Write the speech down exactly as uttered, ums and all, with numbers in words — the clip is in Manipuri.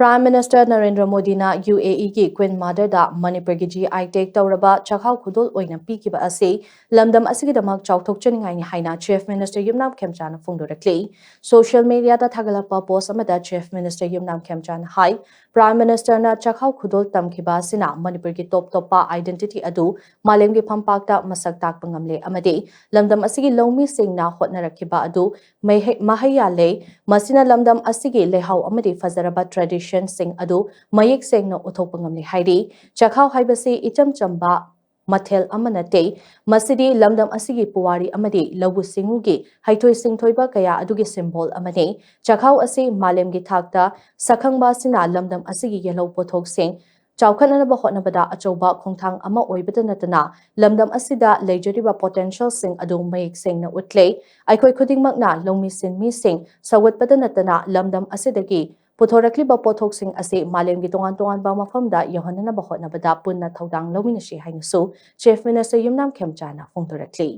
Prime Minister ꯅꯔꯦꯟꯗ꯭ꯔ ꯃꯣꯗꯤꯅ ꯌꯨ ꯑꯦ ꯏꯒꯤ Queen Motherꯗ ꯃꯅꯤꯄꯨꯔꯒꯤ G I tag ꯇꯧꯔꯕ ꯆꯥꯛꯍꯥꯎ ꯈꯨꯗꯣꯜ ꯑꯣꯏꯅ ꯄꯤꯈꯤꯕ ꯑꯁꯤ ꯂꯝꯗꯝ ꯑꯁꯤꯒꯤꯗꯃꯛ ꯆꯥꯎꯊꯣꯛꯆꯅꯤꯡꯉꯥꯏꯅꯤ ꯍꯥꯏꯅ Chief Minister ꯌꯨꯝꯅꯥꯝ ꯈꯦꯝꯆꯥꯅ ꯐꯣꯡꯗꯣꯔꯛꯂꯤ꯫ Social mediaꯗ ꯊꯥꯒꯠꯂꯛꯄ post ꯑꯃꯗ Chief Minister ꯌꯨꯝꯅꯥꯝ ꯈꯦꯝꯆꯥꯅ ꯍꯥꯏ, Prime Ministerꯅ ꯆꯥꯛꯍꯥꯎ ꯈꯨꯗꯣꯜ ꯇꯝꯈꯤꯕ ꯑꯁꯤꯅ ꯃꯅꯤꯄꯨꯔꯒꯤ top ꯇꯣꯞꯄ identity ꯑꯗꯨ ꯃꯥꯂꯦꯝꯒꯤ ꯐꯝꯄꯥꯛꯇ ꯃꯁꯛ ꯇꯥꯛꯄ ꯉꯝꯂꯦ ꯑꯃꯗꯤ ꯂꯝꯗꯝ ꯑꯁꯤꯒꯤ ꯂꯧꯃꯤꯁꯤꯡꯅ ꯍꯣꯠꯅꯔꯛꯈꯤꯕ ꯑꯗꯨ ꯃꯍꯩ ꯃꯍꯩ ꯌꯥꯜꯂꯦ꯫ ꯃꯁꯤꯅ ꯂꯝꯗꯝ ꯑꯁꯤꯒꯤ ꯂꯩꯍꯥꯎ ꯑꯃꯗꯤ ꯐꯖꯔꯕ traditionꯁꯤꯡ ꯑꯗꯨ ꯃꯌꯦꯛ ꯁꯦꯡꯅ ꯎꯠꯊꯣꯛꯄ ꯉꯝꯂꯦ ꯍꯥꯏꯔꯤ꯫ ꯆꯥꯛꯍꯥꯎ ꯍꯥꯏꯕꯁꯤ ꯏꯆꯝ ꯆꯝꯕ ꯃꯊꯦꯜ ꯑꯃ ꯅꯠꯇꯦ, ꯃꯁꯤꯗꯤ ꯂꯝꯗꯝ ꯑꯁꯤꯒꯤ ꯄꯨꯋꯥꯔꯤ ꯑꯃꯗꯤ ꯂꯧꯎ ꯁꯤꯡꯎꯒꯤ ꯍꯩꯊꯣꯏ ꯁꯤꯡꯊꯣꯏꯕ ꯀꯌꯥ ꯑꯗꯨꯒꯤ symbol ꯑꯃꯅꯤ꯫ ꯆꯥꯛꯍꯥꯎ ꯑꯁꯤ ꯃꯥꯂꯦꯝꯒꯤ ꯊꯥꯛꯇ ꯁꯛꯈꯪꯕ ꯑꯁꯤꯅ ꯂꯝꯗꯝ ꯑꯁꯤꯒꯤ ꯌꯦꯜꯍꯧ ꯄꯣꯠꯊꯣꯛꯁꯤꯡ ꯆꯥꯎꯈꯠꯅꯅꯕ ꯍꯣꯠꯅꯕꯗ ꯑꯆꯧꯕ ꯈꯣꯡꯊꯥꯡ ꯑꯃ ꯑꯣꯏꯕꯇ ꯅꯠꯇꯅ ꯂꯝꯗꯝ ꯑꯁꯤꯗ ꯂꯩꯖꯔꯤꯕ potentialꯁꯤꯡ ꯑꯗꯨ ꯃꯌꯦꯛ ꯁꯦꯡꯅ ꯎꯠꯂꯦ꯫ ꯑꯩꯈꯣꯏ ꯈꯨꯗꯤꯡꯃꯛꯅ ꯂꯧꯃꯤ ꯁꯤꯟꯃꯤꯁꯤꯡ ꯁꯧꯒꯠꯄꯗ ꯅꯠꯇꯅ ꯂꯝꯗꯝ ꯑꯁꯤꯗꯒꯤ ꯄꯨꯊꯣꯔꯛꯂꯤꯕ ꯄꯣꯠꯊꯣꯛꯁꯤꯡ ꯑꯁꯤ ꯃꯥꯂꯦꯝꯒꯤ ꯇꯣꯉꯥꯟ ꯇꯣꯉꯥꯟꯕ ꯃꯐꯝꯗ ꯌꯧꯍꯟꯅꯅꯕ ꯍꯣꯠꯅꯕꯗ ꯄꯨꯟꯅ ꯊꯧꯗꯥꯡ ꯂꯧꯃꯤꯟꯅꯁꯤ ꯍꯥꯏꯅꯁꯨ Chief Minister ꯌꯨꯝꯅꯥꯝ ꯈꯦꯝꯆꯥꯅ ꯐꯣꯡꯗꯣꯔꯛꯂꯤ꯫